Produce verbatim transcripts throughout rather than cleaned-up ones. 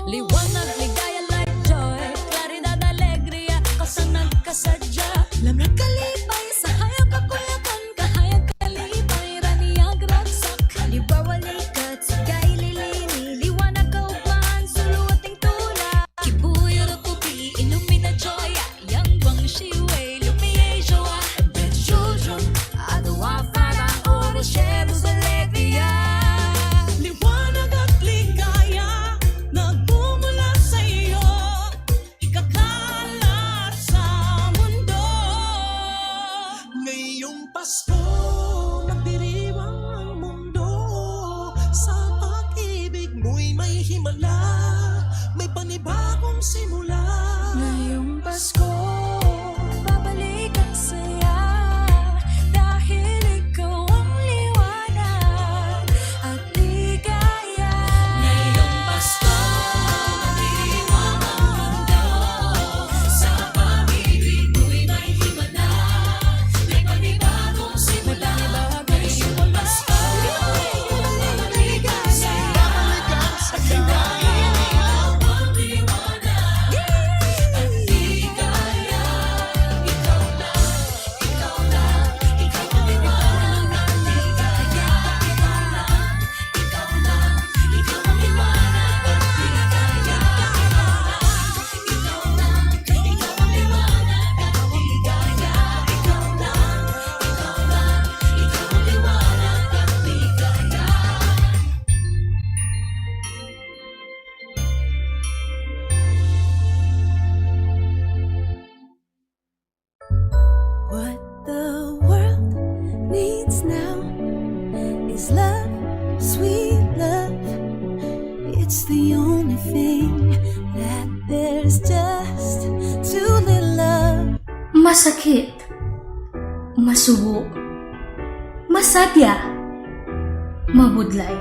Liwanag, ligaya, light, joy, klaridad, alegria, kasanag, kasadya, lamlag, kalipay, sa hayag, kakuyakan, kahayag, kalipay, raniyag, ragsak, halimbawa, likat, sigay, lilini, liwanag, kaugmahan, suluating tula, kibuyo, rukupi, ilumina, joya, yang guang, shiwei, lumiye, joa, bet, jojo, adwa, farang, oro, sherus, alegria. Liwanag at ligaya nagmumula sa iyo, ikakalat sa mundo. Ngayong Pasko, magdiriwang ang mundo. Sa pag-ibig mo'y may himala, may panibagong simula. Ngayong Pasko, babalik ang saya, dahil ikaw ang liwanag at ligaya. Ngayong Pasko, magdiriwang ang mundo. Sa pag-ibig mo'y may himala, may panibagong simula. Ngayong Pasko, babalik ang saya. Dahil ikaw ang liwanag at ligaya. Ikaw lang, ikaw lang, ikaw ang liwanag at ligaya. Ikaw lang, ikaw lang, ikaw ang liwanag at ligaya. Ikaw lang, ikaw lang, ikaw ang liwanag at ligaya. Ikaw lang, ikaw lang, ikaw ang liwanag at ligaya. What the world needs now is love, sweet love. It's the only thing that there's just too little of. Masakit, masubo, masadya, mabudlay.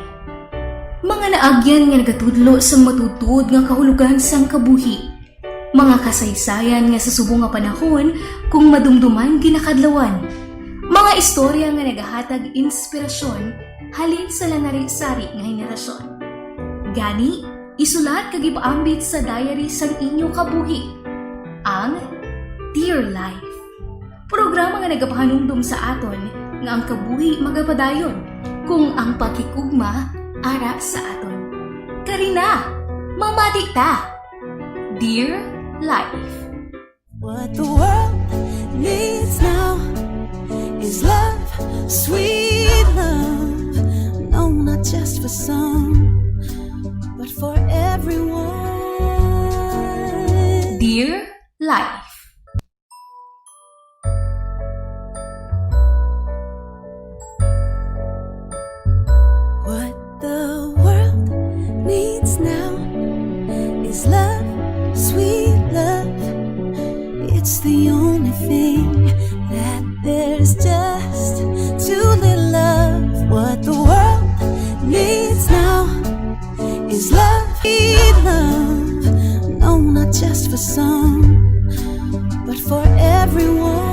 Mga naagyan nga nagatudlo sang matuod-tuod nga kahulogan sang kabuhi. Mga kasaysayan nga sa subong nga panahon kung madumduman ginakadlawan. Mga istorya nga nagahatag inspirasyon halin sa lanari-sari nga henerasyon. Gani, isulat kag ipaambit sa diary sang inyo kabuhi ang Dear Life. Programa nga nagapahanumdom sa aton nga ang kabuhi magapadayon kung ang paghigugma ara sa aton. Kari na, mamati ta! Dear Life. What the world needs now is love, sweet love. No, not just for some, but for everyone. Dear Life. What the world needs now is love, sweet love. It's the only thing that there's just too little of. What the world needs now is love, sweet love. No, not just for some, but for everyone.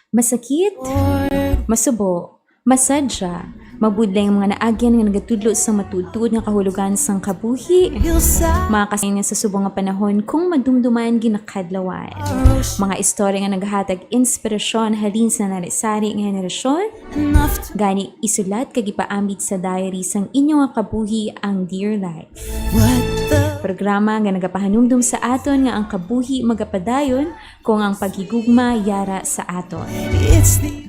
Masakit, masubo, masadya, mabudlay ang mga naagyan nga nagatudlo sa matuod-tuod nga kahulogan sang kabuhi. Mga kasaysayan nga sa subong nga panahon kung madumduman ginakadlawan. Mga istorya nga nagahatag inspirasyon halin sa lanari-sari nga henerasyon. Gani, isulat kag ipaambit sa diary sang inyo nga kabuhi ang Dear Life. Programa nga nagapahanumdom sa aton nga ang kabuhi magapadayon kung ang paghigugma yara sa aton.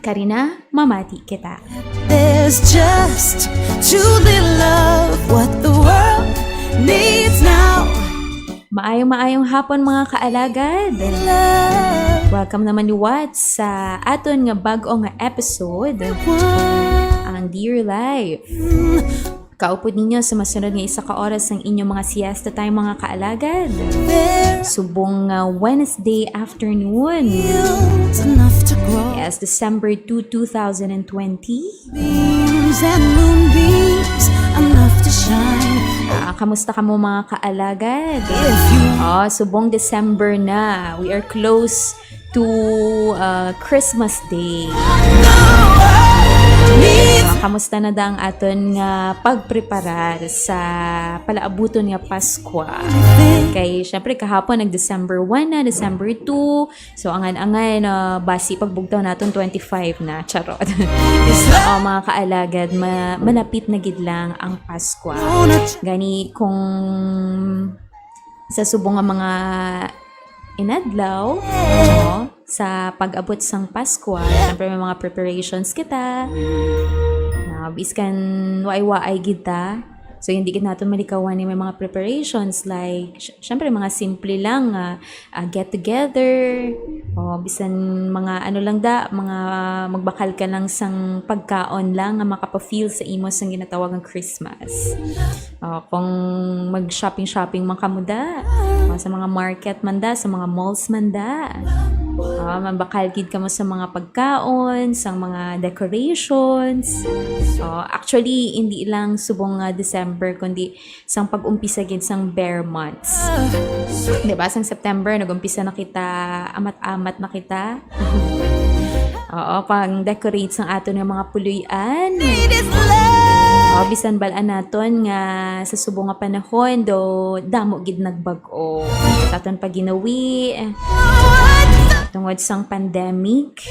Kari na, mamati kita. There's just too little of what the world needs now. Maayong-maayong hapon, mga kaalagad. Welcome naman liwat sa aton nga bag-o nga episode, ang Dear Life. Kaupod ninyo sa masunod nga isa ka oras ang inyong mga siesta time, mga kaalagad. Subong nga Wednesday afternoon. Yes, December two, two thousand and twenty. Beams and moonbeams enough to shine. Ah, kamusta kamo, mga kaalagad? Oh, subong December na. We are close to, uh, Christmas Day. Ah, kamusta na da ang aton nga pagpreparar sa palaabuton nga Paskwa? Kay, syempre, kahapon nag-December one na, December two. So, angan-angan, ah, basi pagbugtaw naton twenty-five na. Charot. Oo, mga kaalagad, ma-, malapit na gid lang ang Paskwa. Gani, kung sa subong nga mga inadlaw, no, sa pag-abot sang Paskwa, syempre may mga preparations kita. Na, biskan waay-waay gid ta. So, hindi gid naton malikawan ni may mga preparations like, sy-, syempre, mga simple lang nga, ah, get together, o bisan mga ano lang da, mga magbakal ka lang sang pagkaon lang nga makapa-feel sa imo sang ginatawag nga Christmas. O, kung mag-shopping-shopping man kamo da, o, sa mga market man da, sa mga malls man da, o, mabakal gid kamo sa mga pagkaon, sa mga decorations. O, actually, hindi lang subong nga December, kundi sang pag-umpisa gid sang Ber months. Di ba? Sang September, nag-umpisa na kita, amat-amat na kita. Oo, pang-decorate sang aton nga mga puloy-an. O, bisan bal-an naton nga sa subong nga panahon, do damo gid nagbag-o sa aton paginawi, eh, tungod sang pandemic.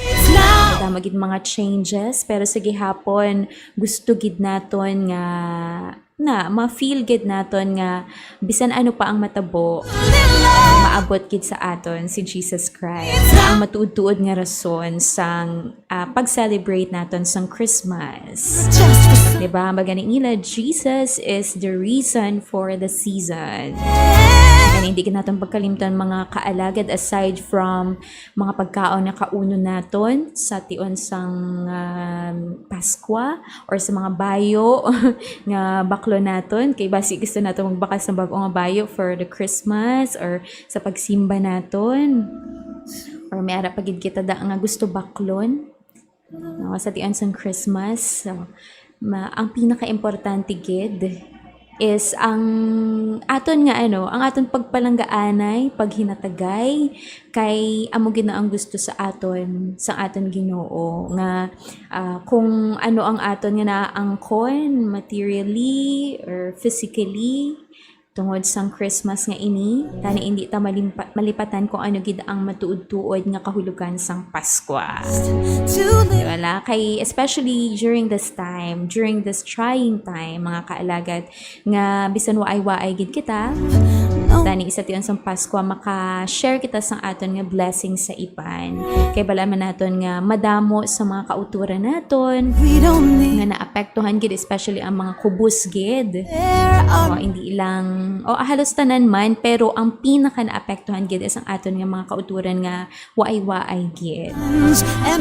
Damo gid mga changes, pero sa gihapon, gusto gid naton nga na ma-feel gid naton nga bisan ano pa ang matabo, maabot gid sa aton si Jesus Christ, ang matuod-tuod nga rason sang, ah, pag-celebrate naton sang Christmas. Di ba? Ang baga ni nila, "Jesus is the reason for the season." And hindi gid naton pagkalimtan, mga kaalagad, aside from mga pagkaon nga kaunon naton sa tion sang, um, Paskwa or sa mga bayo nga baklon naton. Kay basi gusto naton magbakal sa bag-o nga bayo for the Christmas or sa pagsimba naton. Or may ara pa gid kita da nga gusto baklon. No, sa tion sang Christmas, so, ma-, ang pinakaimportante gid is ang aton nga, ano, ang aton pagpalanggaanay, paghinatagay, kay amo gid na ang gusto sa aton, sa aton Ginoo, nga, ah, kung ano ang aton nga naangkon materially or physically, tungod sang Christmas nga ini, tani hindi ta malimpa-, malipatan kung ano gid ang matuod-tuod nga kahulogan sang Paskwa. Di ba la? Kay, especially during this time, during this trying time, mga kaalagad, nga bisan waay-waay gid kita, tani sa tion sang Paskwa, maka-share kita sang aton nga blessing sa iban. Kay bal-an man naton nga madamo sa mga kautoran naton nga naapektuhan gid, especially ang mga kubos gid. O, hindi lang, o, halos tanan man, pero ang pinaka naapektuhan gid is ang aton nga mga kautoran nga waay-waay gid.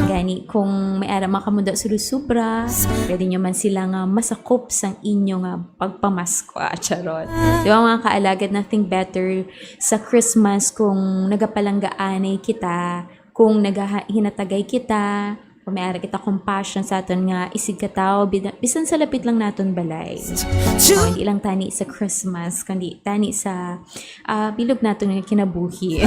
Gani, kung may ara man kamo da sulusubra, pwede nyo man sila nga masakop sang inyo nga pagpamaskwa. Charot. Di ba, mga kaalagad, nothing better sa Christmas kung nagapalanggaanay kita, kung nagaha-, hinatagay kita, kung may ara kita compassion sa aton nga isigkatawo, bida-, bisan sa lapit lang naton balay. O, hindi lang tani sa Christmas, kundi tani sa, ah, bilog naton nga kinabuhi.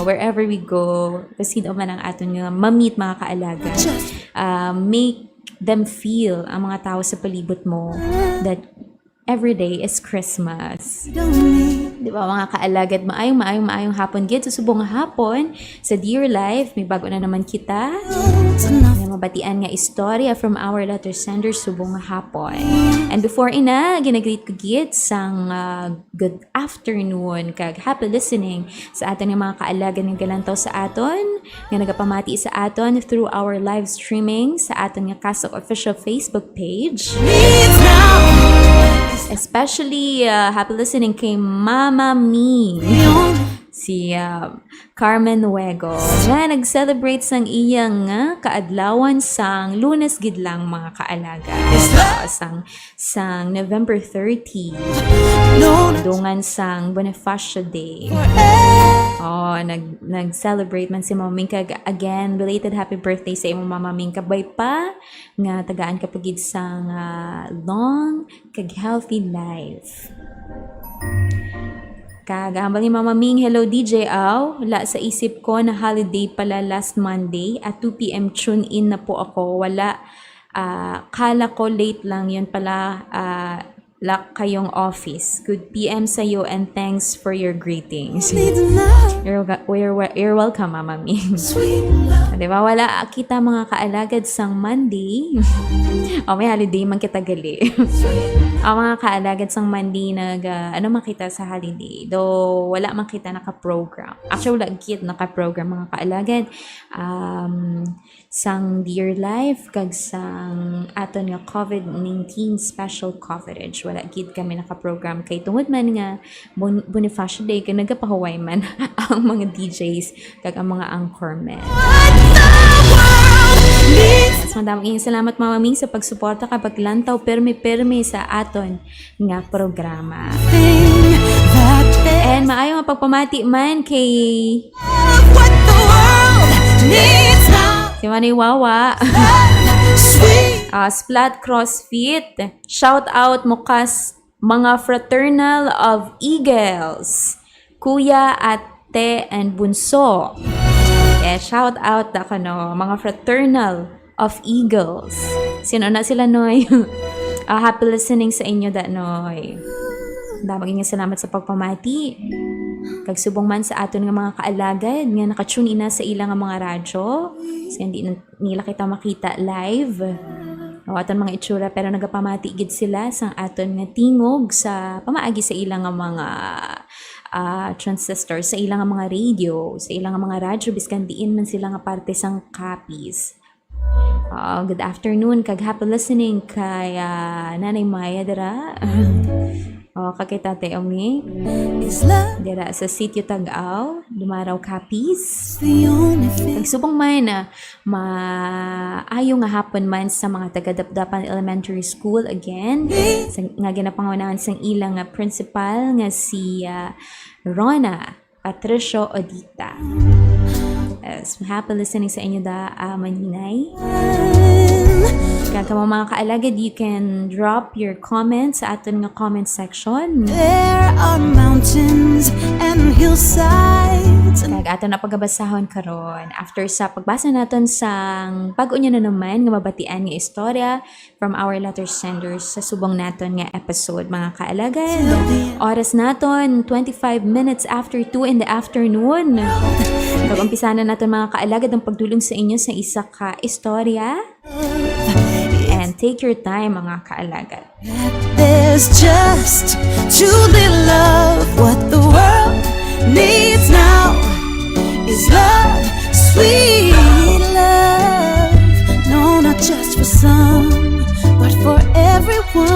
Wherever we go, kung sino man ang aton nga ma-meet, mga kaalagad, ah, make them feel, ang mga tao sa palibot mo, that every day is Christmas. Di ba, mga kaalagad, maayong, maayong, maayong hapon gid. Sa subong nga hapon, sa Dear Life, may bago na naman kita nga mabatian nga istorya from our letter sender subong nga hapon. And before ina, ginagreet ko gid sang, ah, good afternoon kag happy listening sa aton nga mga kaalagad nga galantaw sa aton, nga nagapamati sa aton through our live streaming sa aton nga Kasok official Facebook page. Especially, uh, happy listening kay Mama Mi, si, uh, Carmen Wego, nga nag-celebrate sang iya nga kaadlawan sang Lunes gid lang, mga kaalaga. Sang sang November thirty, dungan sang Bonifacio Day. Oh, nag-, nag-celebrate man si Mama Ming, kag again, belated happy birthday sa imo, Mama Ming. Kabay pa nga tagaan ka pa gid sang, ah, long kag healthy life. Kag hambal ni Mama Ming, "Hello, D J, aw, wala sa isip ko na holiday pala last Monday. At two P M tune in na po ako. Wala Ah, kala ko late lang, yun pala, ah, lock kayong office. Good P M sa'yo and thanks for your greetings. You're, ga- you're, wel- you're welcome, Mama Ming. Di ba? Wala kita, mga kaalagad, sang Monday. O, may holiday man kita gali. O, mga kaalagad, sang Monday, nag, ah, ano man kita sa holiday? Though, wala man kita naka-program. Actually, wala gid naka-program, mga kaalagad. Um, sang Dear Life kag sang aton nga COVID nineteen special coverage. Wala gid kami naka-program kay tungod man nga Bon- Bonifacio Day, kay nagapahuway man ang mga D Js kag ang mga anchormen. Yes, madamo kayong salamat, Mama Ming, sa pagsuporta kag paglantaw permi-permi sa aton nga programa. And maayo nga pagpamati man kay What the world needs now. Si Manay Wawa. Sweet. Ah, Splat CrossFit. Shout out mo kas mga fraternal of Eagles. Kuya, Ate, and Bunso. Yeah, shout out da kano, mga fraternal of Eagles. Sino na sila, Noy? Ah, happy listening sa inyo, da, Noy. Damo nga salamat sa pagpamati. Kag subong man sa aton nga mga kaalagad nga naka-tune in na sa ila nga mga radyo. Sa hindi na nila kita makita live. O aton mga itsura, pero nagapamati gid sila sang aton nga tingog sa pamaagi sa ila nga mga ah, transistor, sa ila nga mga radio, sa ila nga mga radyo, biskan diin man sila nga parte sang Capiz. Ah, good afternoon, kag happy listening kay, ah, Nanay Maya dira. O, kag kay Tatay Omi. Is love Dira sa Sitio Tag-aw, Dumaraw, Capiz. The only thing? Kag subong man, ah, maayo nga hapon man sa mga taga Dapdapan Elementary School again, sa, nga ginapangunahan sang ila nga principal nga si, ah, Rona Patricio Odita. Yes, happy listening sa inyo da, ah, Maninay. Kag kamo, mga kaalagad, you can drop your comments sa aton nga comment section. There are mountains and hillsides and Kag aton na pagabasahon karon after sa pagbasa naton sang bag-o niya na naman nga mabatian nga istorya from our letter senders sa subong naton nga episode, mga kaalagad. Oras naton, twenty-five minutes after two in the afternoon. Pag-umpisa na naton, mga kaalagad, ang pagdulong sa inyo sa isa ka istorya. And take your time, mga kaalagad. There's just too little love. What the world needs now is love, sweet love. No, not just for some, but for everyone.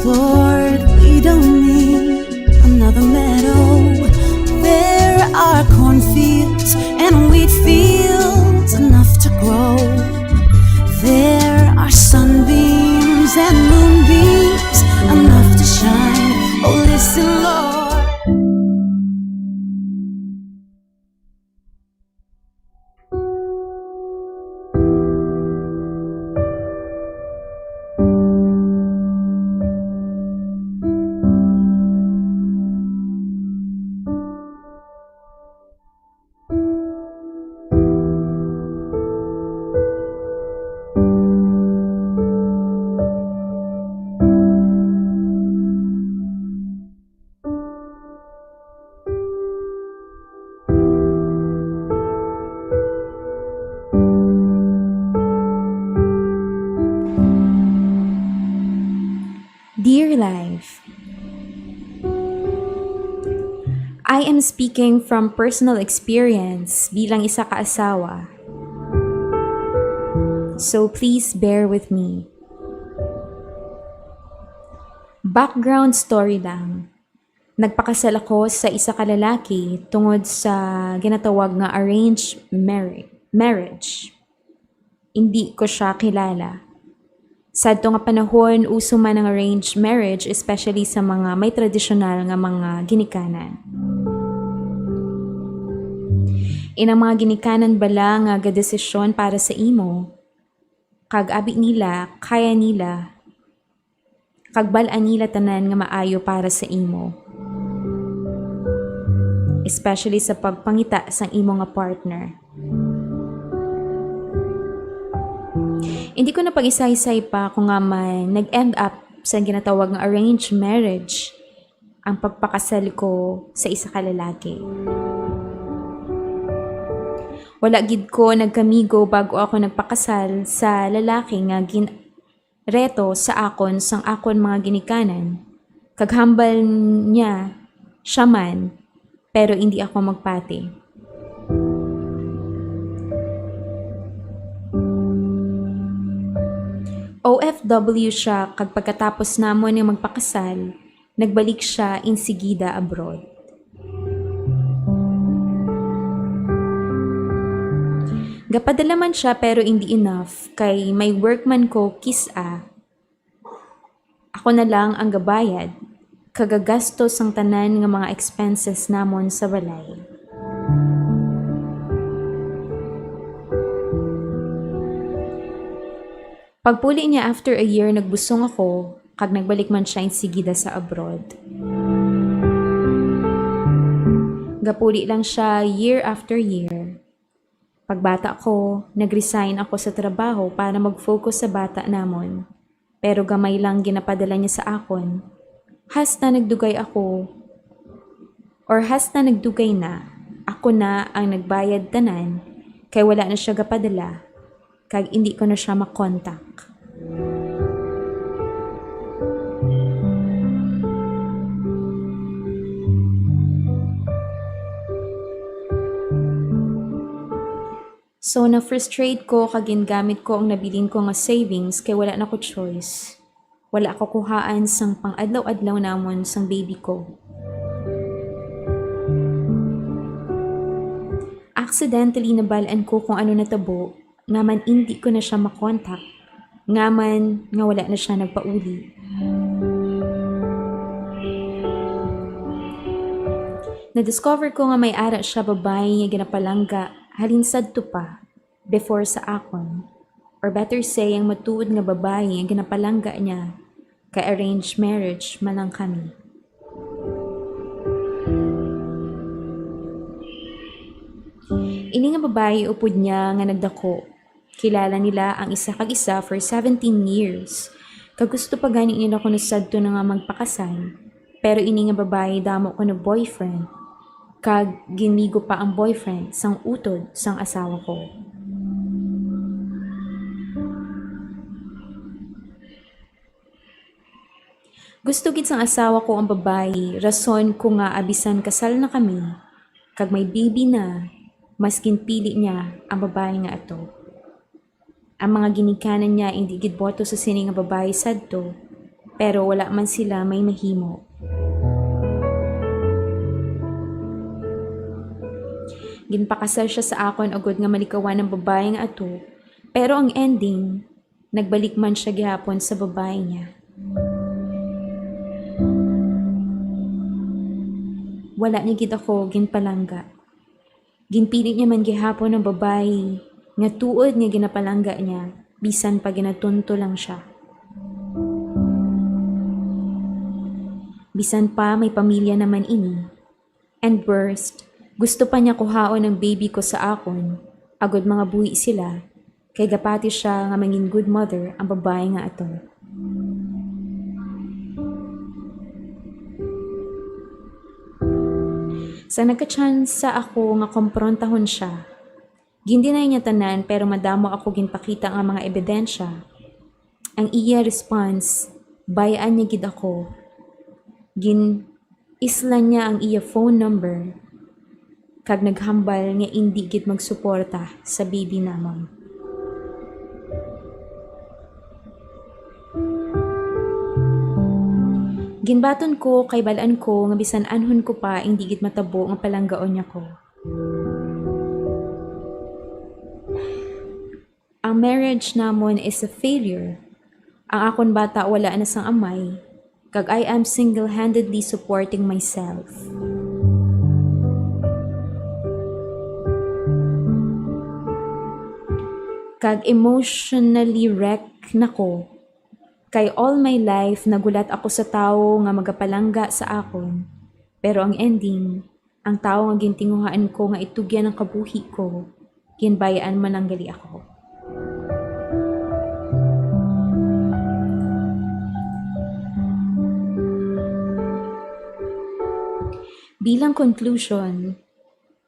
Lord, we don't need another meadow. There are cornfields and wheat fields enough to grow. There are sunbeams and moonbeams enough to shine. Oh, listen, Lord. Dear life, I am speaking from personal experience bilang isa ka asawa. So please bear with me. Background story lang. Nagpakasal ako sa isa ka lalaki tungod sa ginatawag nga arranged marri-, marriage. Hindi ko siya kilala. Sadto nga panahon, uso man ang arranged marriage, especially sa mga may tradisyonal nga mga ginikanan. Inang mga ginikanan bala nga gadesisyon para sa imo, kag abi nila, kaya nila, kag bal-an nila tanan nga maayo para sa imo, especially sa pagpangita sang imo nga partner. Hindi ko na pag-isaysay pa kung nga man nag-end up sa ginatawag nga arranged marriage ang pagpakasal ko sa isa ka lalaki. Wala gid ko nagkamigo bago ako nagpakasal sa lalaki nga gin-, reto sa akon sang akon mga ginikanan, kag hambal niya siya man, pero indi ako magpati. O F W siya, kag pagkatapos namon nga magpakasal, nagbalik siya insigida abroad. Gapadala man siya, pero hindi enough, kay may work man ko, kis-a ako na lang ang gabayad kag gagastos sang tanan nga mga expenses namon sa balay. Pagpuli niya after a year, nagbusong ako, kag nagbalik man siya insigida sa abroad. Gapuli lang siya year after year. Pagbata ko, nag-resign ako sa trabaho para mag-focus sa bata namon. Pero gamay lang ginapadala niya sa akon. Hasta nagdugay ako, or hasta nagdugay na, ako na ang nagbayad tanan, kay wala na siya gapadala, kag indi ko na siya makontak. So, na-frustrate ko kag gingamit ko ang nabilin ko nga savings kay wala na ko choice. Wala ko kuhaan sang pang-adlaw-adlaw namon sang baby ko. Accidentally, nabal-an ko kung ano natabo, nga man indi ko na siya makontak, nga man nga wala na siya nagpauli. Na-discover ko nga may ara siya babayi nga ginapalangga halin sadto pa, before sa akon, or better say, ang matuod nga babayi nga ginapalangga niya, kay arranged marriage man lang kami. Ini nga babayi upod niya nga nagdako. Kilala nila ang isa kag isa for seventeen years. Kag gusto pa gani nila kuno sadto na nga magpakasal. Pero ini nga babayi damo kuno boyfriend. Kag ginmigo pa ang boyfriend sang utod sang asawa ko. Gusto gid sang asawa ko ang babayi, rason ko nga abisan kasal na kami, kag may baby na, mas ginpili niya ang babayi nga ato. Ang mga ginikanan niya indi gid boto sa sini nga babayi sadto, pero wala man sila may mahimo. Ginpakasal siya sa akon agod nga malikawan ang babayi nga ato, pero ang ending, nagbalik man siya gihapon sa babayi niya. Wala niya gid ako ginpalangga. Ginpili niya man gihapon ang babayi nga tuod nga ginapalangga niya, bisan pa ginatunto lang siya. Bisan pa may pamilya naman ini. And worst, gusto pa niya kuhaon ang baby ko sa akon, agod mga buhi sila, kay gapati siya nga mangin good mother ang babayi nga ato. Sa nagkatsansa ako nga komprontahon siya, gin-deny niya tanan, pero madamo ako ginpakita nga mga ebidensya. Ang iya response, bay-an niya gid ako. Gin-islan niya ang iya phone number, kag naghambal nga indi gid magsuporta sa baby namon. Ginbaton ko kay bal-an ko nga bisan anhon ko pa, indi gid matabo nga palanggaon niya ko. Ang marriage namon is a failure. Ang akon bata wala na sang amay, kag I am single-handedly supporting myself. Kag emotionally wreck na ko, kay all my life nagulat ako sa tawo nga magapalangga sa akon, pero ang ending, ang tawo nga gintinguhaan ko nga itugyan ang kabuhi ko, ginbayaan man lang gali ako. Bilang conclusion,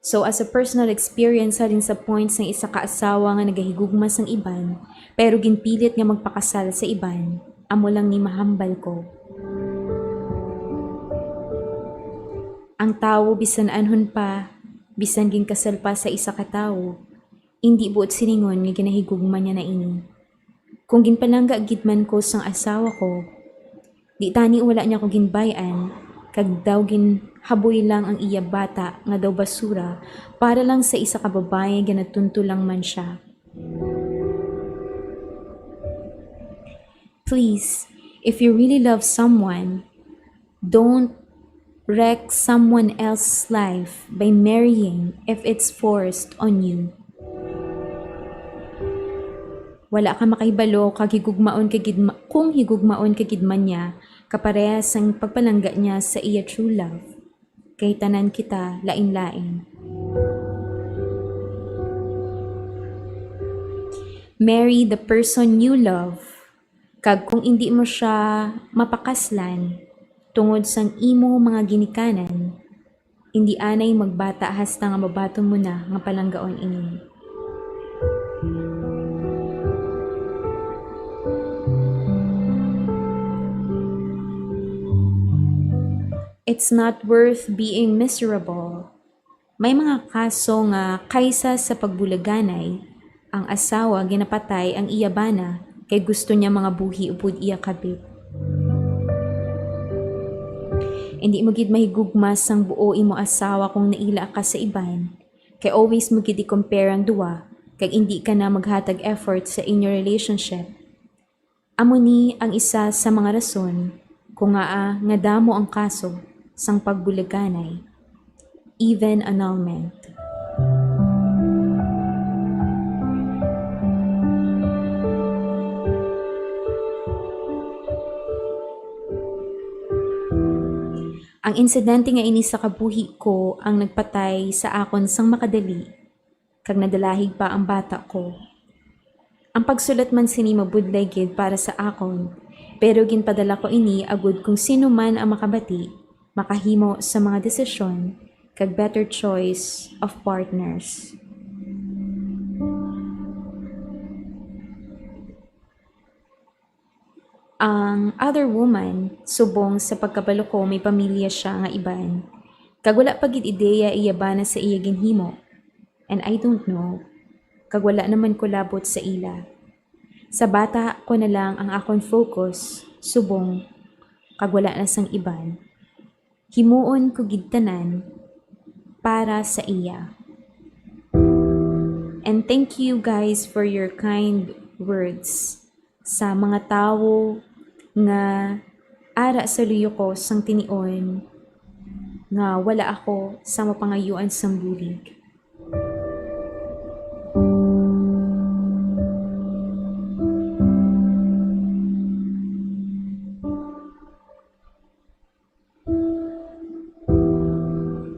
so as a personal experience halin sa point sang isa ka asawa nga nagahigugma sang iban, pero ginpilit nga magpakasal sa iban, amo lang ni mahambal ko. Ang tawo, bisan anhon pa, bisan ginkasal pa sa isa ka tawo, indi buot silingon nga ginahigugma niya na ini. Kung ginpalangga gid man ko sang asawa ko, di tani wala niya ko ginbay-an, kag daw ginhaboy lang ang iya bata nga daw basura para lang sa isa ka babayi nga natunto lang man siya. Please, if you really love someone, don't wreck someone else's life by marrying if it's forced on you. Wala ka makahibalo kag higugmaon ka gid ma-, kung higugmaon ka gid man niya, kaparehas sang pagpalangga niya sa iya true love, kay tanan kita lain-lain. Marry the person you love, kag kung indi mo siya mapakaslan tungod sang imo mga ginikanan, indi anay magbata hasta nga mabaton mo na nga palanggaon ini. It's not worth being miserable. May mga kaso nga kaysa sa pagbulaganay, ang asawa ginapatay ang iya bana kay gusto niya mangabuhi upod iya kabit. Indi mo gid mahigugma sang buo imo asawa kung naila ka sa iban, kay always mo gid i-compare ang duwa, kag indi ka na maghatag effort sa inyo relationship. Amo ni ang isa sa mga rason kung ngaa nga damo ang kaso sang pagbulaganay, even annulment. Ang insidente nga ini sa kabuhi ko ang nagpatay sa akon sang makadali, kag nadalahig pa ang bata ko. Ang pagsulat man sini mabudlay gid para sa akon, pero ginpadala ko ini agud kung sino man ang makabati, makahimo sa mga desisyon, kag better choice of partners. Ang other woman, subong sa pagkabalo ko, may pamilya siya nga iban, kag wala pa gid ideya iya bana sa iya ginhimo. And I don't know, kag wala naman ko labot sa ila. Sa bata ko na lang ang akon focus, subong, kag wala na sang iban. Himuon ko gid tanan para sa iya. And thank you, guys, for your kind words sa mga tawo nga ara sa luyo ko sang tinion nga wala ako sa mapangayuan sang bulig.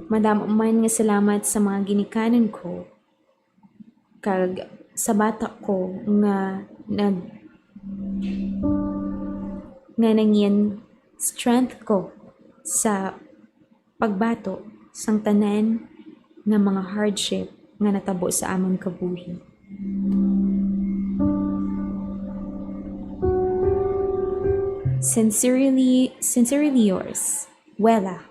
Madamo man nga salamat sa mga ginikanan ko, kag sa bata ko nga nag-, nga nangin strength ko sa pagbato sang tanan nga mga hardship nga natabo sa amon kabuhi. Sincerely, sincerely yours, Wella.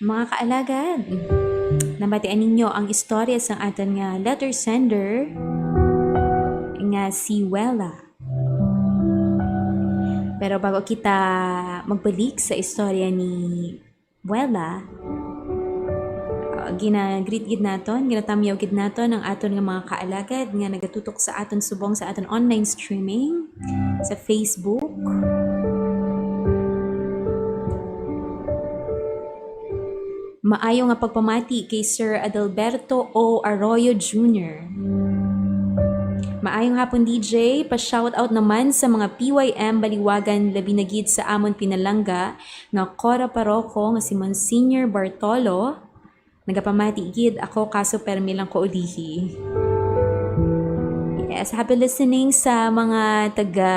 Mga kaalagad, nabatian ninyo ang istorya sang aton nga letter sender nga si Wella. Pero bago kita magbalik sa istorya ni Wella, Gina-greet gid naton, ginatamyaw gid naton ang aton nga mga kaalagad nga nagatutok sa aton subong sa aton online streaming sa Facebook. Maayo nga pagpamati kay Sir Adalberto O. Arroyo Junior. Maayong hapon, D J. Pa-shoutout naman sa mga P Y M Baliwagan, labi na gid sa amon pinalangga nga Cora Paroko nga si Monsignor Bartolo. Nagapamati gid ako, kaso permi lang ko ulihi. Yes, happy listening sa mga taga,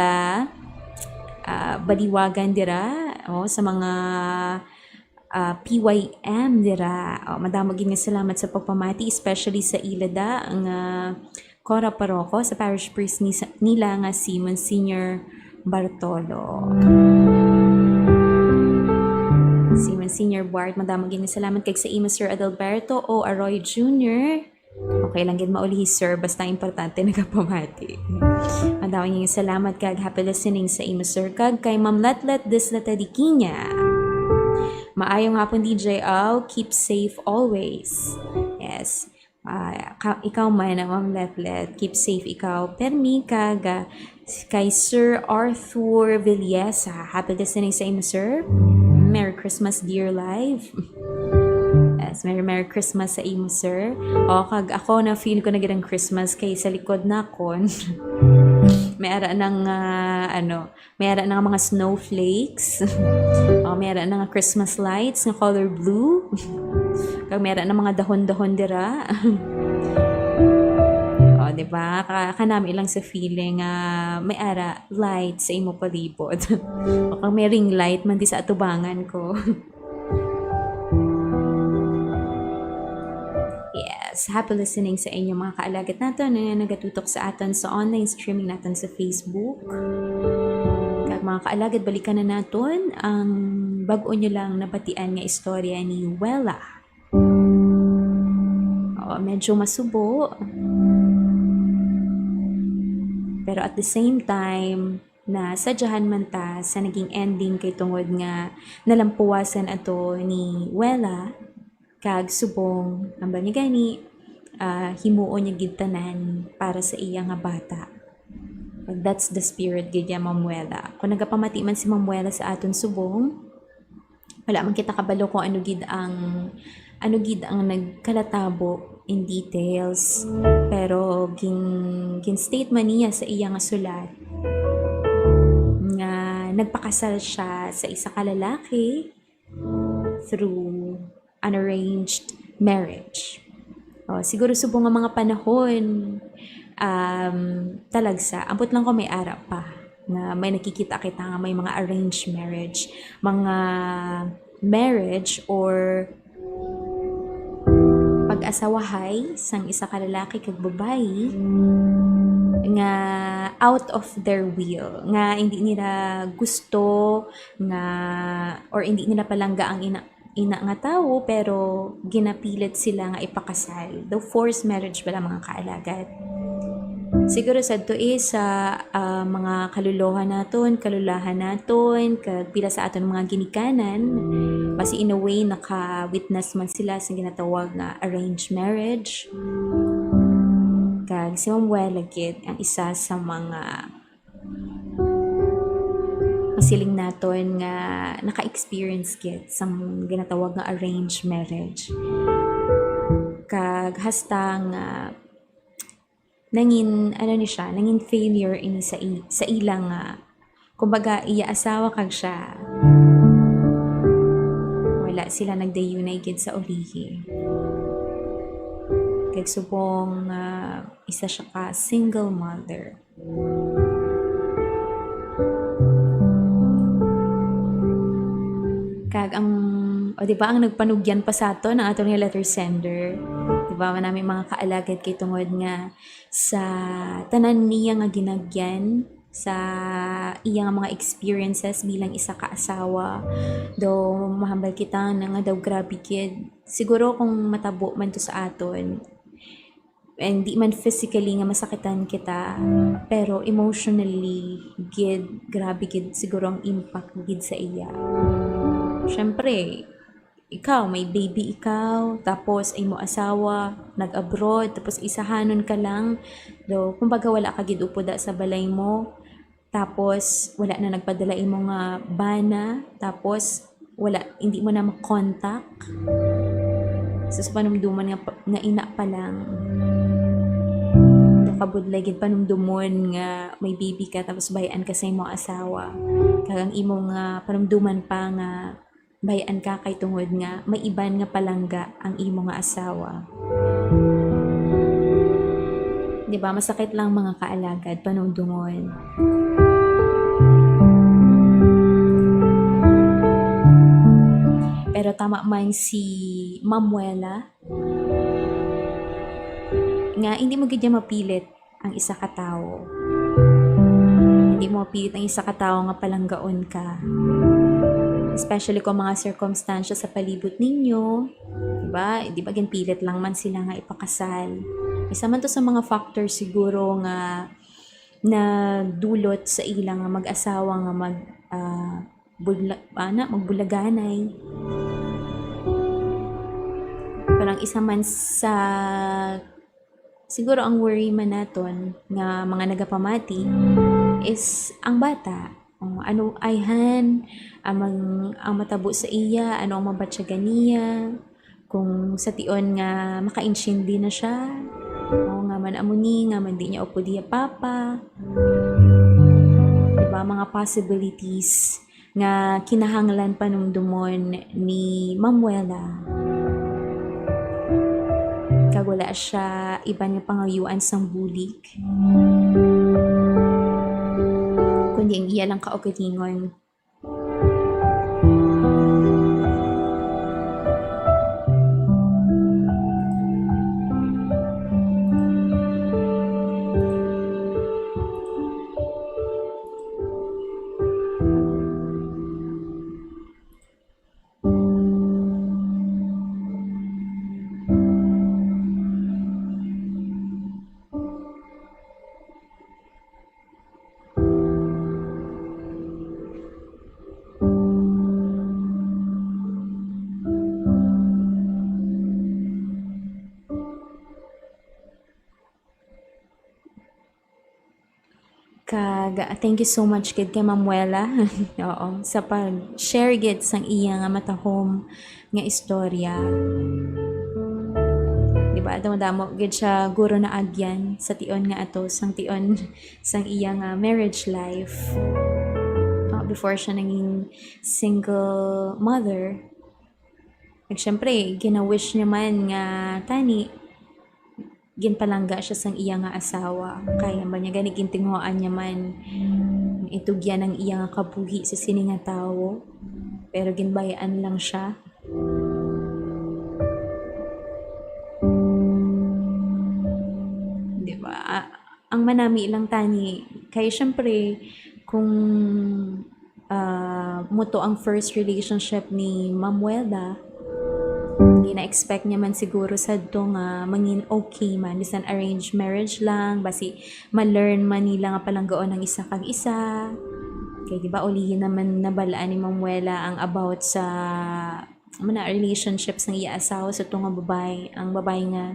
ah, Baliwagan dira, o sa mga, ah, P Y M dira. O, madamo gid nga salamat sa pagpamati, especially sa ila da nga Cora Paroko, sa parish priest ni, nila nga si Monsignor Bartolo. Si Monsignor Bart, madamo gid nga salamat kag sa imo, Sir Adalberto O. Arroyo Junior. Okay lang gid maulihi, sir, basta importante nagapamati. Madamo gid nga salamat kag happy listening sa imo, sir, kag kay Ma'am Letlet Dislata Diquiña. Maayong hapon, D J. Aw, keep safe always. Yes. Ah, ka-, ikaw man, Ma'am Letlet, keep safe ikaw. Permi kag, ah, kay Sir Arthur Villesa. Happy listening sa imo, sir. Merry Christmas, dear live. Yes, Merry, Merry Christmas sa imo, sir. O, kag ako, na feel ko na gid ang Christmas kay sa likod nakon. May ara nang, ah, ano, may ara na nga mga snowflakes. O, may ara na nga Christmas lights nga color blue. Kag may ara na mga dahon-dahon dira. O, di ba? Ka-, kanami lang sa feeling nga may ara light sa imo palibot. O kag may ring light man di sa atubangan ko. Yes, happy listening sa inyo, mga kaalagad naton nga nagatutok sa aton sa online streaming naton sa Facebook. Kag mga kaalagad, balikan na naton ang bag-o nyo lang nabatian nga istorya ni Wela. Oo, medyo masubo. Pero at the same time, nasadyahan man ta sa naging ending kay tungod nga nalampuwasan ato ni Wela, kag subong, hambal niya gani, ah, himuon niya gid tanan para sa iya nga bata. Kag that's the spirit gid ya, Ma'am Wela. Kung nagapamati man si Ma'am Wela sa aton subong, wala man kita kabalo kung ano gid ang, ano gid ang nagkalatabo in details. Pero gin-, gin-state man niya sa iya nga sulat nga nagpakasal siya sa isa ka lalaki through an arranged marriage. O, siguro subong nga mga panahon, um, talagsa, ambot lang ko may ara pa nga may nakikita kita nga may mga arranged marriage, mga marriage or pag-asawahay sang isa ka lalaki kag babayi nga out of their will, nga hindi nila gusto nga, or hindi nila palangga ang ina, ina nga tawo, pero ginapilit sila nga ipakasal. Daw forced marriage bala, mga kaalagad. Siguro sadto, eh, sa, ah, mga kaluluha naton, kalulahan naton, kag pila sa aton mga ginikanan, basi in a way naka-witness man sila sa ginatawag nga arranged marriage. Kag si Ma'am Wela gid ang isa sa mga masiling naton nga naka-experience gid sang ginatawag nga arranged marriage. Kag hasta nga nangin, ano ni siya, nangin failure ini sa i-, sa ila nga, kumbaga, iya asawa kag siya. Wala sila nagdayunay gid sa ulihi. Kag subong nga isa siya ka single mother. Kag ang, o, di ba, ang nagpanugyan pa sa aton, ang aton nga letter sender. Di ba, man namin mga kaalagad kay tungod nga sa tanan niya nga ginagyan, sa iya nga mga experiences bilang isa ka asawa, daw mahambal kita na nga daw grabe gid. Siguro kung matabo man to sa aton, and di man physically nga masakitan kita, pero emotionally gid, grabe gid siguro ang impact gid sa iya. Syempre, ikaw, may baby ikaw, tapos imo asawa nag-abroad, tapos isahanon ka lang. Do, kumbaga, wala ka gid upo da sa balay mo. Tapos wala na nagpadala imo nga bana, tapos wala, hindi mo na makontak. So, sa panumduman nga pa, nga ina pa lang, nakabudlay gid panumdumon nga may baby ka, tapos bayan ka sa imong asawa. Kag ang imo nga panumduman pa nga bayan ka kay tungod nga may iban nga palangga ang imo nga asawa. Di ba? Masakit lang, mga kaalagad, panumdumon. Pero tama man si Mamuela nga hindi mo gid niya mapilit ang isa ka tawo. Hindi mo mapilit ang isa ka tawo nga palanggaon ka. Especially kung mga circumstance sa palibot ninyo, di ba? Di ba, ginpilit lang man sila nga ipakasal? Isa man to sa mga factor siguro nga nadulot sa ila nga mag-asawa nga mag, ah, budla-, ana, magbulaganay. Parang isa man sa, siguro, ang worry man naton nga mga nagapamati is ang bata. O, ano ayhan ang mang-, ang matabo sa iya, ano ang mabatyagan niya, kung sa tion nga makaintindi na siya, o nga man amo ni, nga man di niya upod iya papa. Diba, mga possibilities nga kinahanglan panumdumon ni Mamuela. Kag wala siya iban nga pangayuan sang bulig, kundi ang iya lang kaugalingon. Kag, ah, thank you so much gid kay Mamuela. Oo, sa pag-share gid sang iya nga matahom nga istorya. Di ba? Damo-damo gid siya guro naagyan sa tion nga ato, sang tion sang iya nga marriage life. Ah, before siya naging single mother, kag syempre, gina-wish niya man nga tani, ginpalangga siya sang iya nga asawa. Kay ang banya gani gintinguhaan niya man, itugyan ang iya nga kabuhi sa sini nga tawo. Pero ginbayaan lang siya. Di ba? Ang manami lang tani, kay syempre, kung, ah, mo to ang first relationship ni Ma'am Welda, gina-expect niya man siguro sad to nga mangin okay man, bisan arranged marriage lang, basi ma-learn man nila nga palanggaon ang isa kag isa. Kay, di ba, ulihi naman nabal-an ni Ma'am Wela ang about sa, ano na, relationship sang iya asawa sa to nga babae, ang babae nga,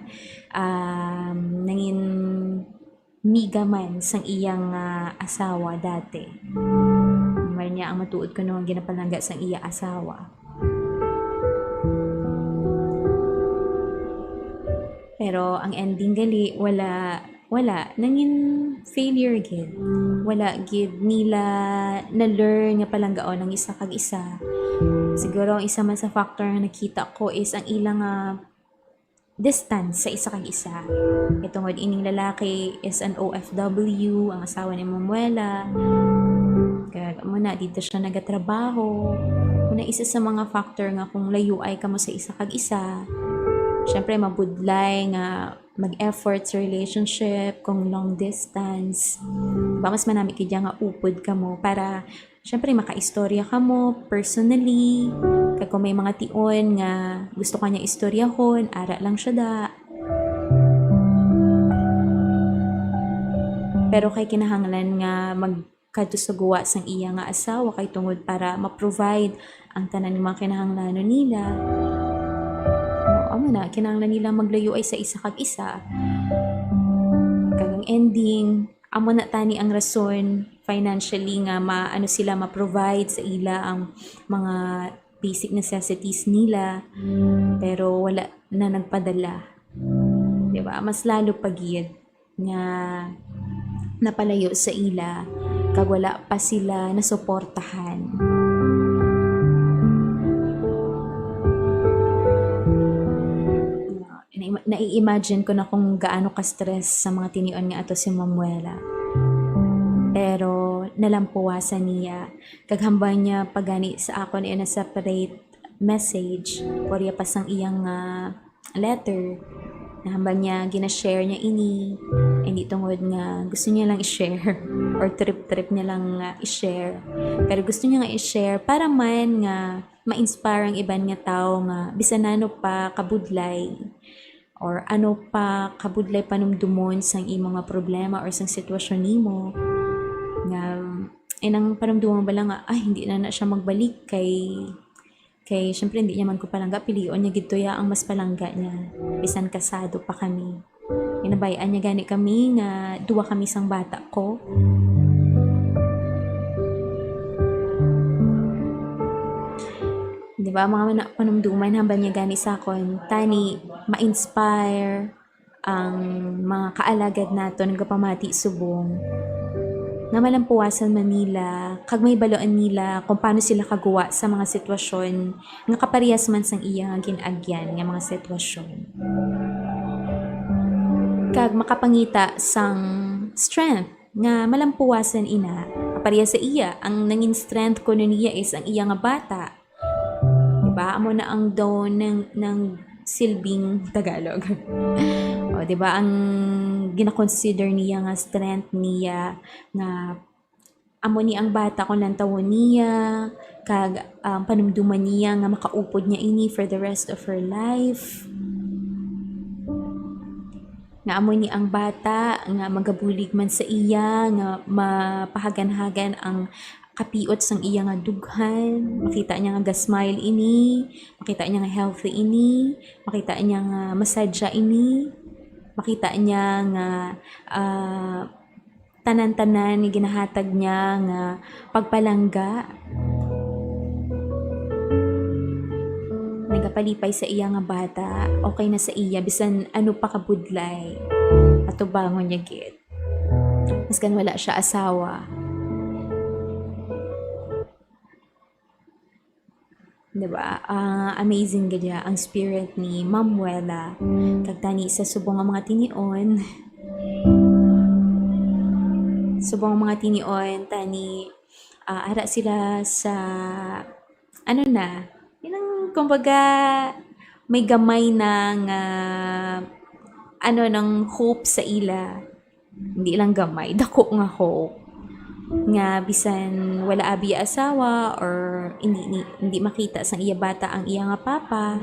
um, nangin miga man sang iyang, ah, asawa dati. Maray niya ang matuod kuno nga ginapalangga sang iya asawa. Pero ang ending gali, wala, wala. Nangin failure gid. Wala gid nila na-learn nga palanggaon ang isa kag isa. Siguro ang isa man sa factor nga nakita ko is ang ilang, ah, distance sa isa kag isa. Kay tungod ining lalaki is an O F W, ang asawa ni Mamuela. Kag amo na, dito siya nagatrabaho. Amo na isa sa mga factor nga kung layuay kamo sa isa kag isa, syempre, mabudlay nga mag-effort sa relationship kung long distance. Ba, mas manami gid nga upod kamo para, syempre, makaistorya kamo personally. Kag kung may mga tion nga gusto ka niya istoryahon, ara lang siya da. Pero kay kinahanglan nga magkadto sa guwa sang iya nga asawa, kay tungod para ma-provide ang tanan nga mga kinahanglanon nila. Amo na, kinahanglan nila maglayo ay sa isa kag isa. Kag ang ending, amo na tani ang rason financially nga maano sila ma-provide sa ila ang mga basic necessities nila, pero wala na nagpadala. Di ba? Mas lalo pa gid nga napalayo sa ila kag wala pa sila nasuportahan. Nai-, nai-imagine ko na kung gaano ka-stress sa mga tinion nga ato si Mamuela. Pero nalampuwasan niya. Kag hambal niya pa gani sa akon in a separate message, porya pa sang iyang, ah, letter. Nahambal niya, gina-share niya ini. Hindi tungod nga gusto niya lang i-share or trip-trip niya lang nga i-share. Pero gusto niya nga i-share para man nga ma-inspire ang iban nga tawo nga bisan ano pa kabudlay or ano pa kabudlay panumdumon sang imo nga problema or sang sitwasyon nimo, nga inang panumdumon bala nga, "Ay, hindi na na siya magbalik kay, kay syempre hindi niya man ko palangga, pilion niya gid to ya ang mas palangga niya, bisan kasado pa kami." Ginabay-an niya gani kami nga duwa kami sang bata ko. Di ba, mga na-, panumduman, hambal niya gani sa akon, tani ma-inspire ang mga kaalagad naton nga pamati subong nga malampuwasan man nila kag mahibaluan nila kung paano sila kaguwa sa mga sitwasyon nga kaparehas man sang iya nga gin-agyan nga mga sitwasyon. Kag makapangita sang strength nga malampuwasan ina, kaparehas sa iya, ang nangin strength kuno niya is ang iya nga bata. Diba? Amo na ang daw nang, nang silbing Tagalog. O, diba? Ang gina-consider niya nga strength niya nga amo ni ang bata kung lantawon niya, kag, um, panumduman niya nga makaupod niya ini for the rest of her life. Nga amo ni ang bata nga magabulig man sa iya, nga mapahaganhagan ang kapiot sang iya nga dughan. Makita niya nga ga-smile ini, makita niya nga healthy ini, makita niya nga masadya ini, makita niya nga, ah, tanan-tanan ni ginahatag niya nga pagpalangga. Nagapalipay sa iya nga bata, okay na sa iya, bisan ano pa kabudlay, atubangon niya gid. Maskan wala siya asawa. Diba? Ah, amazing gid ya ang spirit ni Mamuela. Kag tani sa subong nga mga tinion, subong nga mga tinion, tani, ah, ara sila sa, ano na, yun ang, kumbaga, may gamay na nga, ano, nang hope sa ila. Hindi lang gamay, dako nga hope. Nga bisan wala abi asawa or hindi, ni-, hindi makita sang iya bata ang iya nga papa,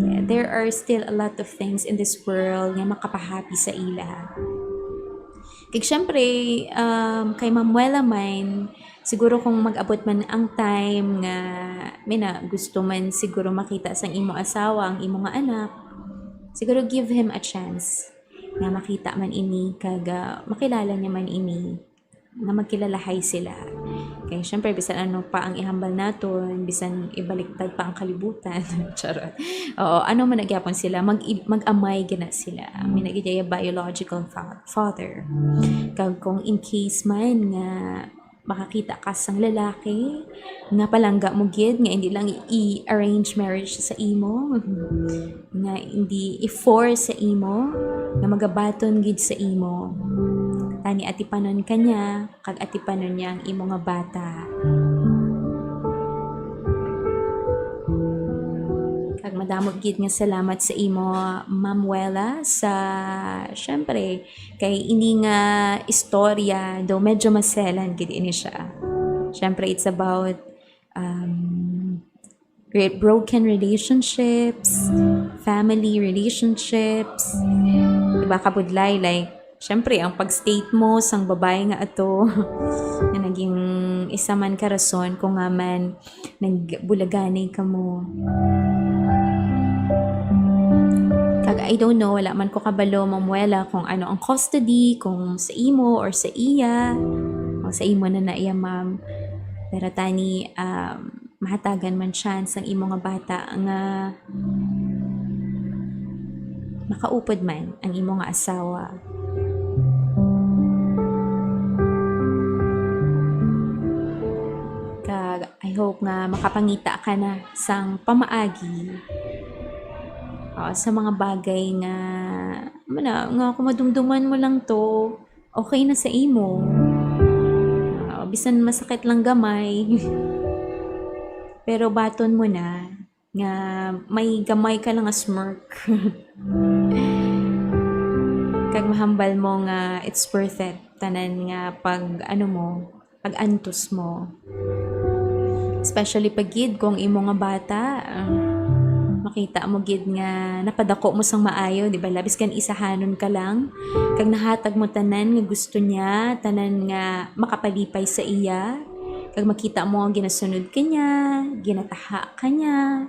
yeah, there are still a lot of things in this world nga makapahappy sa ila. Kag syempre, um, kay Mamuela man, siguro kung mag-abot man ang time nga, may na, gusto man siguro makita sang imo asawa ang imo nga anak, siguro give him a chance nga makita man ini kag, ah, makilala niya man ini, nga magkilalahay sila. Kay syempre, bisan ano pa ang ihambal naton, bisan ibaliktad pa ang kalibutan, charot. Oo, ano man na gyapon sila, mag-, mag-amay gina sila. May na gid iya biological fa-, father. Kag kung in case man nga makakita ka sang lalaki nga palangga mo gid, nga hindi lang i-, i-arrange marriage sa imo, nga hindi i-force sa imo, nga magabaton gid sa imo, tani atipanon ka niya, kag atipanon niya ang imo nga bata. Kag madamo gid nga salamat sa imo, Mamuela, sa, syempre, kay ini nga istorya, daw medyo maselan gid ini siya. Syempre, it's about, um, re-, broken relationships, family relationships. Diba, kabudlay, like, syempre, ang pag-state mo sang babae nga ato, nga naging isa man ka rason kung nga man nagbulaganay kamo. I don't know, wala man ko kabalo, Ma'am Wela, kung ano ang custody, kung sa imo or sa iya. O, sa imo na na iya, ma'am. Pero tani, um, mahatagan man chance ang imo nga bata nga makaupod man ang imo nga asawa. Kag I hope nga makapangita ka na sang pamaagi, ah, sa mga bagay nga, ano na, nga kung madumduman mo lang to, okay na sa imo. Ah, bisan masakit lang gamay. Pero baton mo na nga may gamay ka lang nga smirk. Kag mahambal mo nga it's worth it. Tanan nga pag, ano mo, pag-antos mo. Especially pag gid kung imo nga bata, ah, makita mo gid nga napadako mo sang maayo, di ba? Labis kan isahanon ka lang, kag nahatag mo tanan nga gusto niya, tanan nga makapalipay sa iya, kag makita mo nga ginasunod ka niya, ginataha ka niya,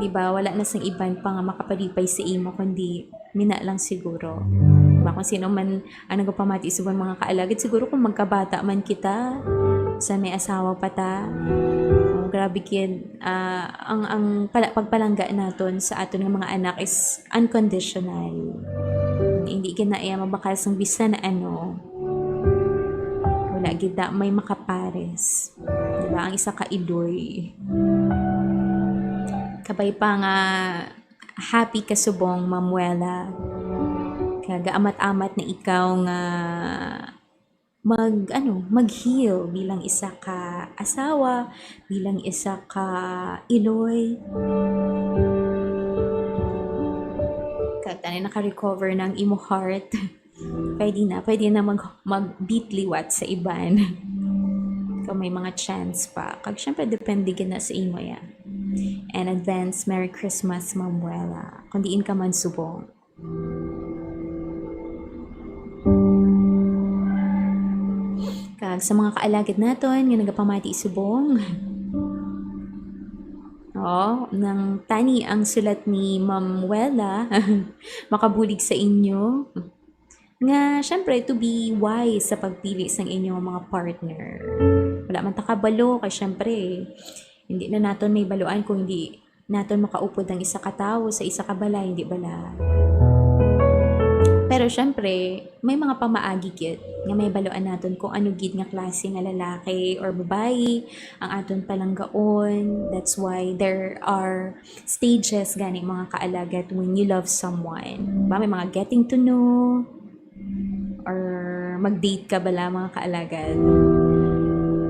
di ba? Wala na sang iban pa nga makapalipay sa imo, kundi mina lang siguro. Ba, kung sino man ang nagapamati subong mga kaalagad, siguro kung magkabata man kita, sa may asawa pa ta, oh, grabe kid, ah, ang, ang pala-, pagpalangga naton sa aton nga mga anak is unconditional. Hindi gid na iya mabakal sang bisan na ano. Wala gid na may makapares. Di ba? Ang isa ka iloy. Kabay pa nga happy ka subong, Ma'am Wela. Kag amat-amat na ikaw nga mag, ano, mag-heal bilang isa ka asawa, bilang isa ka iloy. Kag tani naka-recover na ang imo heart. Pwede na, pwede na mag, mag-beat liwat sa iban. Kung may mga chance pa. Kag syempre, depende gid na sa imo ya. And advance Merry Christmas, Ma'am Wela. Kung diin ka man subong. Kag sa mga kaalagad naton nga nagapamati subong. Oh, nang tani ang sulat ni Ma'am Wela, makabulig sa inyo. Nga, syempre, to be wise sa pagpili sang inyong mga partner. Wala man ta kabalo, kay syempre, hindi na naton may baluan kung hindi naton makaupod ang isa ka tawo sa isa ka balay, hindi bala? Pero syempre, may mga pamaagi gyud nga may baluan naton kung ano gid nga klase nga lalaki or babayi ang aton palanggaon. That's why there are stages gani, mga kaalagad, when you love someone. Ba, may mga getting to know, or mag-date ka bala, mga kaalagad.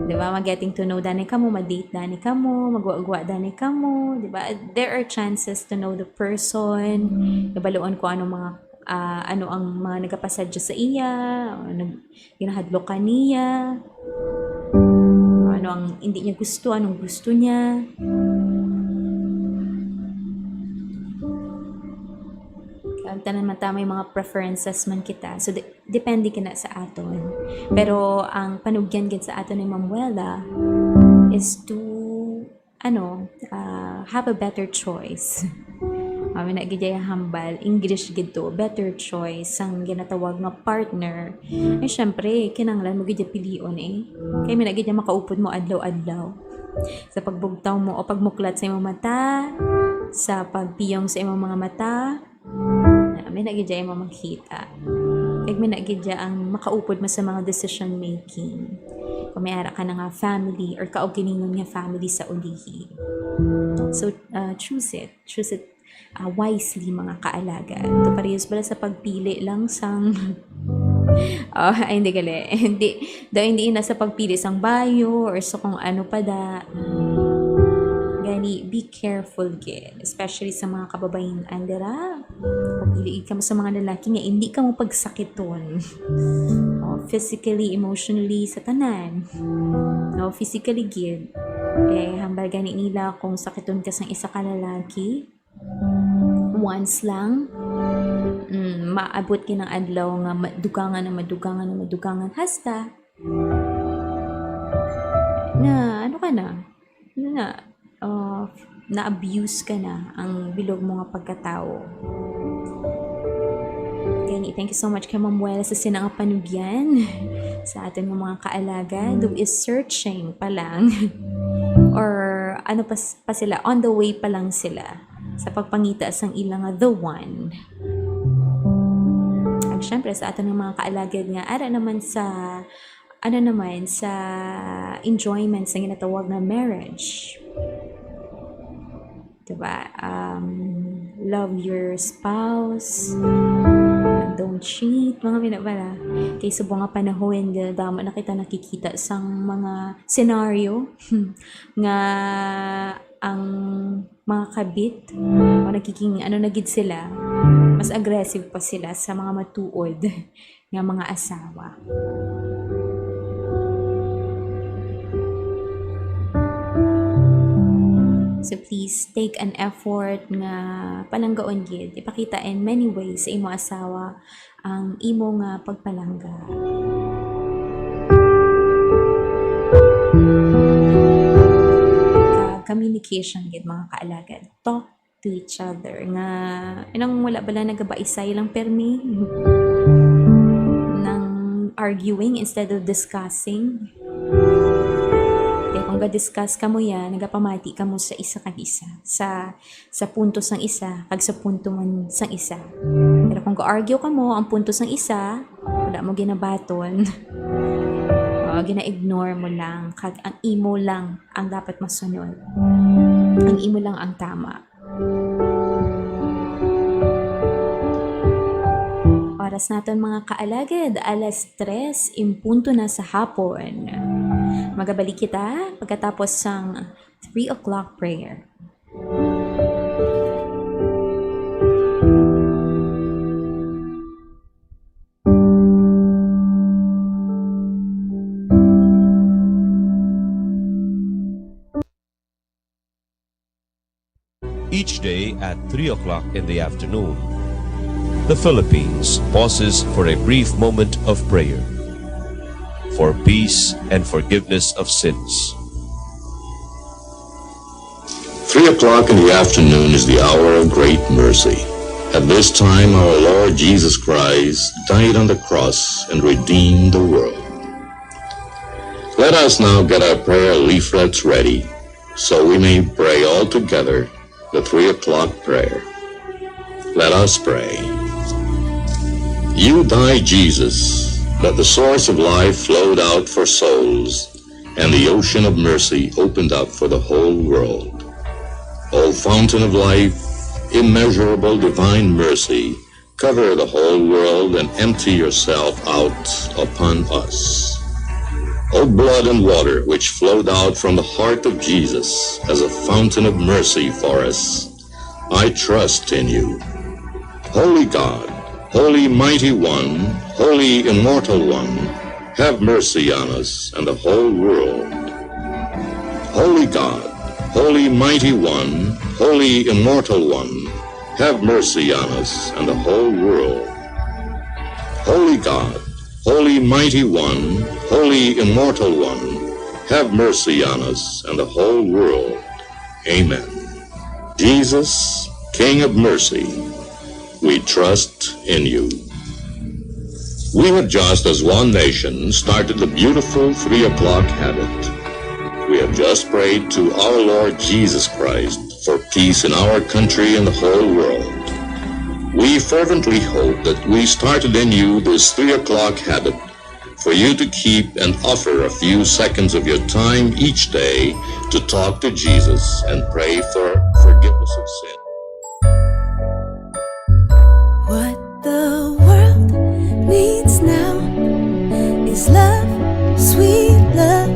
Di ba? Mag-getting to know dani kamo, mag-date dani kamo, magwa-gwa dani kamo, di ba? There are chances to know the person. Kabaluon ko ano mga, ah, ano ang mga nagapasadya sa iya, o nag-, ginahadlokan niya, ano ang hindi niya gusto, anong gusto niya. Ang tanan man ta may mga preferences man kita. So, de-, depende ka na sa aton. Pero ang panugyan gid sa aton ni Ma'am Wela is to, ano, ah, have a better choice. Kami na gid ay hambal, English gid to, better choice, ang ginatawag nga partner. Ay, syempre, kinahanglan mo gid pilion eh. Kay may na gid makaupod mo adlaw-adlaw. Sa pagbugtaw mo o pagmuklat sa imong mata, sa pagpiyong sa imong mga mata, na may na gid mo makita. Kag may na gid ang makaupod mo sa mga decision making. Kung may ara ka na nga family or kaugalingon nga family sa ulihi. So, uh, choose it. Choose it, uh, wisely, mga kaalagad. Ito parehas pala sa pagpili lang sang, oh, ay, hindi gali. Hindi, daw hindi na sa pagpili sang bayo or sa kung ano pa da. Gani, be careful gid, especially sa mga kababayin-an dira. Pagpili ka mo sa mga lalaki nga hindi ka mo pagsakiton. Oh, physically, emotionally, sa tanan. No, physically gid. Eh, hambal gani nila kung sakiton ka sang isa ka lalaki, once lang, mm, maabot gid ang adlaw nga madugangan na madugangan na madugangan. Hasta na, ano ka na? Ano na? Uh, na-abuse ka na ang bilog mo nga pagkatawo. Gani, thank you so much kay Ma'am Wela sa sina nga panugyan sa aton nga mga kaalagad who is searching pa lang or ano pa, s- pa sila, on the way pa lang sila sa pagpangita sang ila nga the one. Ag syempre sa aton nga mga kaalagad nga ara naman sa ano naman sa enjoyment sa ginatawag nga marriage. Diba? Um, love your spouse. Don't cheat. Mga bina pala. Kay subong nga panahon, damo na kita nakikita sang mga scenario nga ang mga kabit o nagiging ano na gid sila, mas aggressive pa sila sa mga matuod nga mga asawa. So please take an effort nga palanggaon gid, ipakita in many ways sa imo asawa ang imo nga pagpalangga. Ka communication gid, mga kaalagad. Talk to each other. Nga, inang wala bala nagabaisay lang permi nang arguing instead of discussing. Kaya kung ga-discuss kamo yan, nagapamati kamo sa isa kag isa, sa sa punto sang isa kag sa punto man sang isa. Pero kung ga-argue kamo, ang punto sang isa wala mo ginabaton, o gina-ignore mo lang, kag ang imo lang ang dapat masunod. Ang imo lang ang tama. Oras naton, mga kaalagad, alas tres in punto na sa hapon. Magabalik kita pagkatapos sang three o'clock prayer. Each day at three o'clock in the afternoon, the Philippines pauses for a brief moment of prayer, for peace and forgiveness of sins. Three o'clock in the afternoon is the hour of great mercy. At this time, our Lord Jesus Christ died on the cross and redeemed the world. Let us now get our prayer leaflets ready so we may pray all together the three o'clock prayer. Let us pray. You died, Jesus, that the source of life flowed out for souls, and the ocean of mercy opened up for the whole world. O fountain of life, immeasurable divine mercy, cover the whole world and empty yourself out upon us. O blood and water which flowed out from the heart of Jesus as a fountain of mercy for us, I trust in you. Holy God, Holy Mighty One, Holy Immortal One, have mercy on us and the whole world. Holy God, Holy Mighty One, Holy Immortal One, have mercy on us and the whole world. Holy God, Holy Mighty One, Holy Immortal One, have mercy on us and the whole world. Amen. Jesus, King of mercy, we trust in you. We have just, as one nation, started the beautiful three o'clock habit. We have just prayed to our Lord Jesus Christ for peace in our country and the whole world. We fervently hope that we started in you this three o'clock habit for you to keep and offer a few seconds of your time each day to talk to Jesus and pray for forgiveness of sin. What the world needs now is love, sweet love.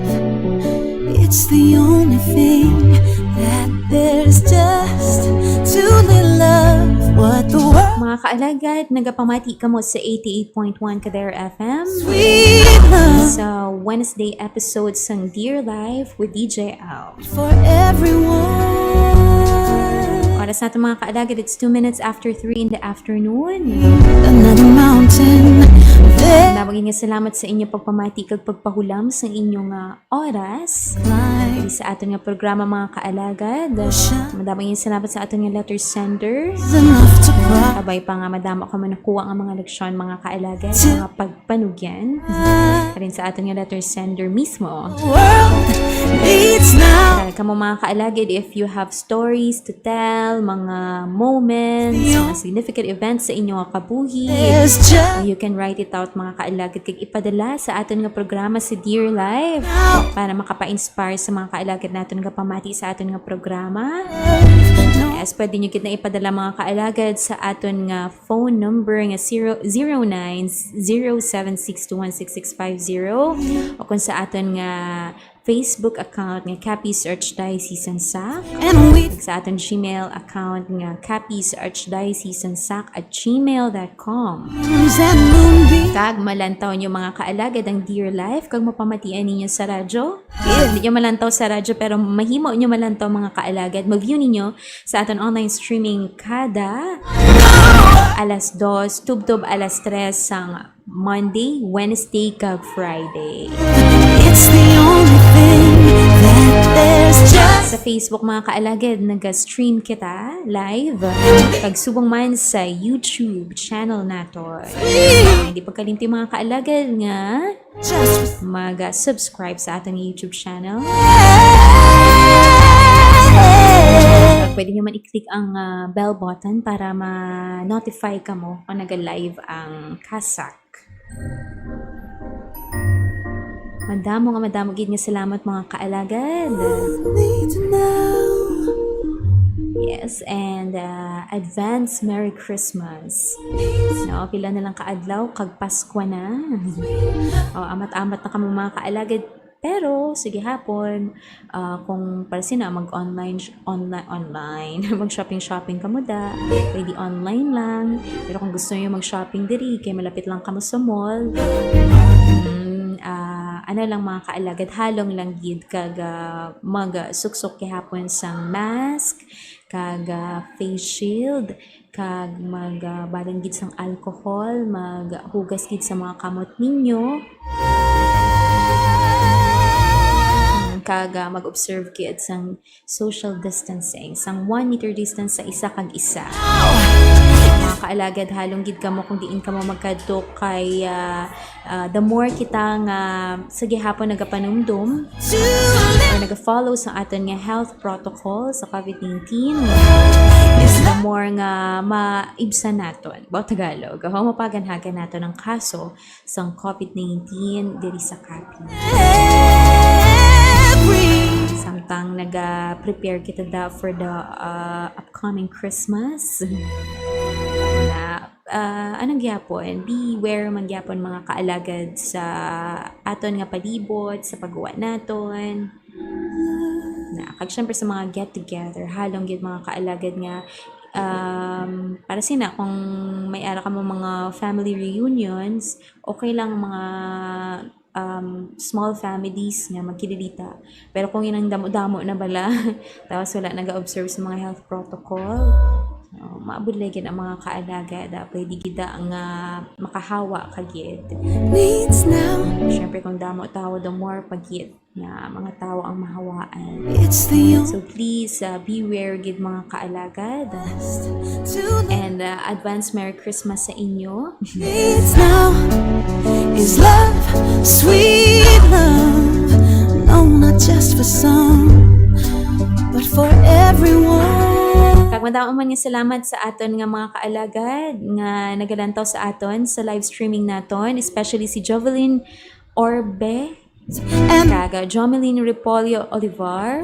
It's the only thing that there's just too little of. What the world Mga kaalagad, nagapamati kamo sa eighty-eight point one Kadera F M. Sweet love Sa Wednesday episode sang Dear Life with D J Al. For everyone. Oras nato, mga kaalagad, it's two minutes after three in the afternoon. Another mountain. There Nabagin nga salamat sa inyo pagpamati kag pagpahulam sa inyo nga oras. climb. sa aton nga programa, mga kaalagad. Madamo yung salamat sa aton nga letter sender. Kabay pa nga madamo ka man nakuha nga mga leksyon, mga kaalagad, mga pagpanugyan. Karin sa aton nga letter sender mismo. Kamo, mga kaalagad, if you have stories to tell, mga moments, mga significant events sa inyo nga kabuhi, you can write it out, mga kaalagad, kag ipadala sa aton nga programa si Dear Life para makapa-inspire sa mga kaalagad naton nga pamati sa aton nga programa. Yes, pwede nyo gid na ipadala, mga kaalagad, sa aton nga phone number nga zero, zero nine zero seven six two one six six five zero, o kung sa aton nga Facebook account nga Capiz Archdiocesan Sac, and we sa aton Gmail account nga Capiz Archdiocesan Sac at gmail dot com. Kag malantaw nyo, mga kaalagad, ang Dear Life kag mapamatian ninyo sa radyo. Hindi nyo malantaw sa radyo, pero mahimo nyo malantaw, mga kaalagad. Mag-view ninyo sa aton online streaming kada alas dos, tubtob alas tres sang Monday, Wednesday, kag Friday. It's the only thing that there's just. Sa Facebook, mga kaalagad, naga-stream kita live. Kag subong man sa YouTube channel naton. Hindi pagkalimti, mga kaalagad, nga mag-subscribe sa aton YouTube channel. Pwede nyo man i-click ang, ah, bell button para ma-notify kamo kung naga-live ang CASAC. Madamo nga madamo gid nga salamat, mga kaalagad. Yes, and, uh, advance Merry Christmas. No, pila na lang ka adlaw kag Paskwa na. O, amat-amat na kamo, mga kaalagad. Pero sa gihapon, ah, kung para sina mag-online sh-, onla-, online, mag-shopping-shopping kamo da, pwede online lang. Pero kung gusto niyo mag-shopping diri, kay malapit lang kamo sa mall. Mm, ah, ano lang, mga kaalagad, halong lang gid kag, ah, mag-suksok gihapon sang mask kag, ah, face shield, kag mag, ah, balon gid sang alcohol, maghugas gid sa mga kamot ninyo. Mm, kag, ah, mag-observe gid sang social distancing, sang one meter distance sa isa kag isa. Mga kaalagad, halong gid kamo kung diin kamo magkadto kay, ah, ah, the more kita nga sa gihapon nagapanumdom or nagafollow sa aton nga health protocol sa COVID nineteen, the more nga maibsan naton. Bao Tagalog, ho, mapaganhagan naton ang kaso sang COVID nineteen diri sa Capiz. Samtang naga-prepare kita da for the, uh, upcoming Christmas. Na, uh, anong gyapon? Beware man gyapon, mga kaalagad, sa aton nga palibot, sa pagguwa naton. Na, kag syempre sa mga get-together, halong gyud, mga kaalagad, nga, um, para sina kung may ara kamo mga family reunions, okay lang mga, um, small families nga magkililita. Pero kung inang damo-damo na bala, tapos wala naga-observe sa mga health protocol, oh, maabot lagi ang mga kaalagad, ah, pwede gid nga makahawa ka gid. Needs now. Syempre, kung damo tawo, the more pa gid nga mga tawo ang mahawaan. It's the So, please, ah, beware gid, mga kaalagad. And, ah, advance Merry Christmas sa inyo. It's now is love, sweet love. No, not just for some, but for everyone. Kag madamo man nga salamat sa aton nga mga kaalagad nga nagalantaw sa aton sa live streaming naton, especially si Jovelyn Orbe, And kag Jomelyn Repollo Olivar,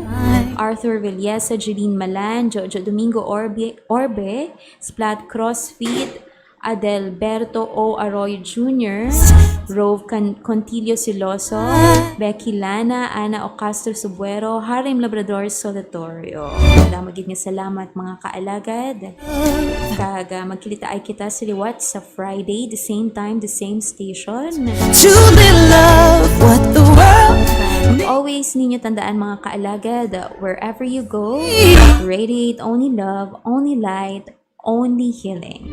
Arthur Villesa, Jeline Malan, Jojo Domingo Orbe, Orbe, Splat Crossfit, Adelberto O Arroyo Junior, Rove Can-, Contillo Siloso, Becky Lana, Ana Ocastro Subuero, Harim Labrador Solatorio. Madamo gid nga salamat, mga kaalagad. Kag, ah, magkilitaay kita sa liwat sa Friday, the same time, the same station. Truly love what the world Always ninyo tandaan, mga kaalagad, wherever you go, radiate only love, only light, only healing.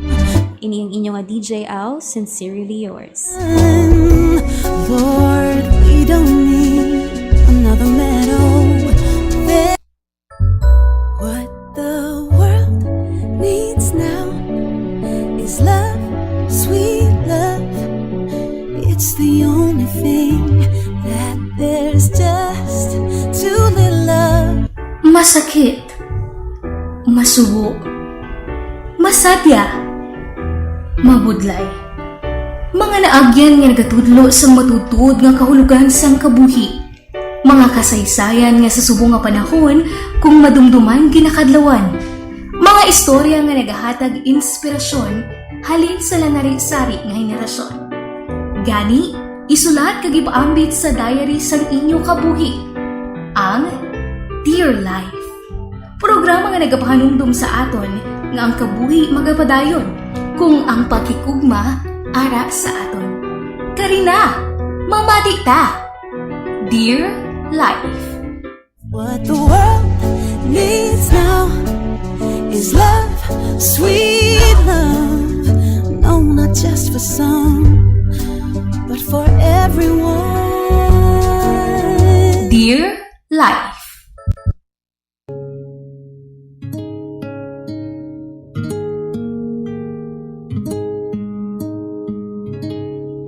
Ini ang inyo nga D J Al, sincerely yours. Lord, we don't need another medal. What the world needs now is love, sweet love. It's the only thing that there's just too little of. Masakit, masubo, masadya, mabudlay. Mga naagyan nga nagatudlo sang matuod-tuod nga kahulogan sang kabuhi. Mga kasaysayan nga sa subong nga panahon kung madumduman ginakadlawan. Mga istorya nga nagahatag inspirasyon halin sa lanari-sari nga henerasyon. Gani, isulat kag ipaambit sa diary sang inyo kabuhi ang Dear Life. Programa nga nagapahanumdom sa aton nga ang kabuhi magapadayon kung ang paghigugma ara sa aton. Kari na, mamati ta! Dear Life. What the world needs now is love, sweet love. No, not just for some, but for everyone. Dear Life.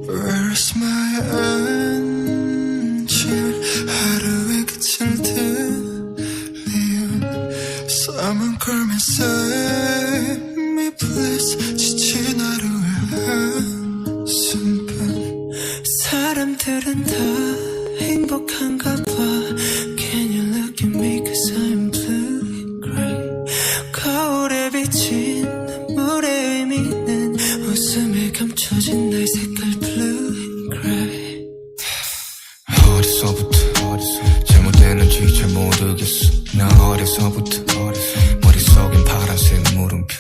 Where's my angel? 하루의 끝을 들리운 Someone call me, save me please. 지친 하루의 한순간 사람들은 다 행복한가 봐. Can you look at me cause I'm blue and gray. 거울에 비친 물의 의미는 웃음에 감춰진 나의 색깔 blue and gray. 어디서부터 잘못됐는지 잘 모르겠어. 나 어려서부터 머릿속엔 파란색 물음표.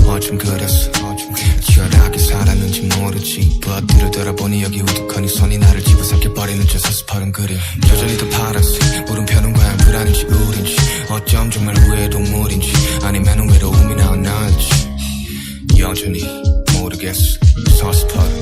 어쩜 그래서 어쩜 그래서 치열하게 살았는지 모르지. But 뒤를 돌아보니 여기 우두커니 손이 나를 집어삼켜 버리는 저 서스퍼른 그림. 여전히 더 파란색 물음표는 과연 불안인지 우린지, 어쩜 정말 후회의 동물인지, 아니면 외로움이 나왔나 할지 여전히 모르겠어. 서스퍼른